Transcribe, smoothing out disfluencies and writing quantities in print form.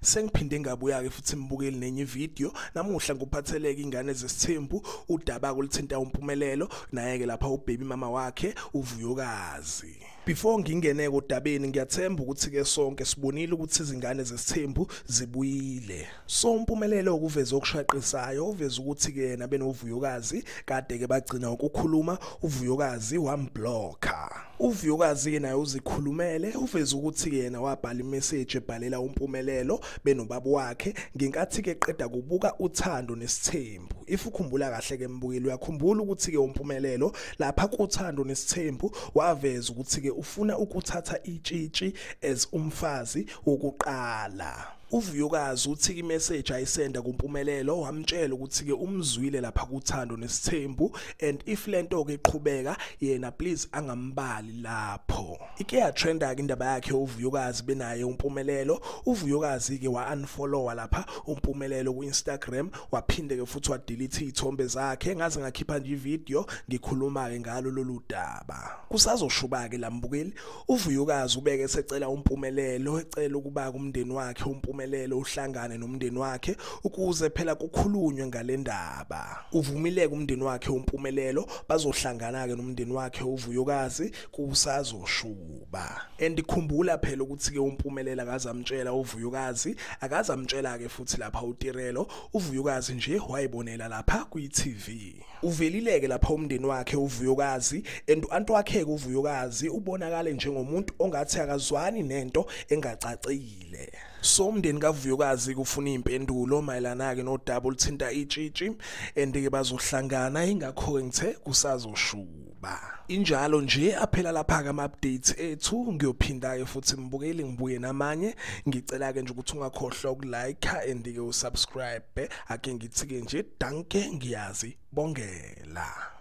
Sengiphinde ngabuya ke futhi mbukeli nenye video. Namuhla ngikuphatheleke ingane zesithembu, udaba oluthinta uMpumelelo naye ke lapha ubaby mama wakhe uVuyokazi. Before ngingene kodabeni, ngiyathemba ukuthi ke sonke sibonile ukuthi izingane zesithembu zibuyile. So uMpumelelo ukuveza okushaqisayo, uveza ukuthi ke yena benoVuyokazi kade ke bagcina ukukhuluma, uVuyokazi wamblocka. UVuyokazi ke naye uzikhulumele, uveza ukuthi yena wabhala imessage ebhalela uMpumelelo benobaba wakhe ngenkathi ke qeda kubuka Uthando Nesithembu. If ukhumbula kahle ke mbukeli, uyakhumbula ukuthi ke uMpumelelo lapha kuThando Nesithembu waveza ukuthi ke ufuna ukuthatha itshitshi as umfazi wokuqala. UVuyokazi uthi imessage ayisenda kuMpumelelo wamtshela ukuthi ke umzwile lapha kuThando Nesithembu, and if lento ke iqhubeka, yena please angambali lapho. Ike yatrenda ke indaba yakhe uVuyokazi benaye uMpumelelo. UVuyokazi ke wa unfollowa lapha uMpumelelo ku Instagram, waphinde ke futhi wa delete izithombe zakhe. Ngaze ngakhipha nje ivideo ngikhuluma ke ngalo lolu daba. Kusazoshuba ke lambukeli. UVuyokazi ubeke secela uMpumelelo, ecela ukuba kumndeni wakhe uMpumelelo uhlangane nomndeni wakhe ukuze phela kukhulunywe ngale ndaba. Uvumile umndeni wakhe uMpumelelo, bazohlangana ke nomndeni wakhe uVuyokazi. Kusazoshuba, and khumbula phela ukuthi ke uMpumelelo akazamtshela uVuyokazi, akazamtshela ke futhi lapha uTirelo. UVuyokazi nje wayibonela lapha kwi-TV. Uvelileke lapha umndeni wakhe uVuyokazi, and anti wakhe ke uVuyokazi ubonakale njengomuntu ongathi akazwani nento engacacile. So umndeni kaVuyokazi kufuna impendulo mayelana ke nodaba oluthinta itshitshi, and ke bazohlangana. Ingakho ke ngithe kusazoshuba. Injalo nje, aphela lapha ke ama updates ethu. Ngiyophinda ke futhi mbukeli, ngibuye namanye. Ngicela ke nje ukuthi ungakhohlwa ukulike and ke usubscribe. Ake ngithi ke nje dankie, ngiyazi bongela.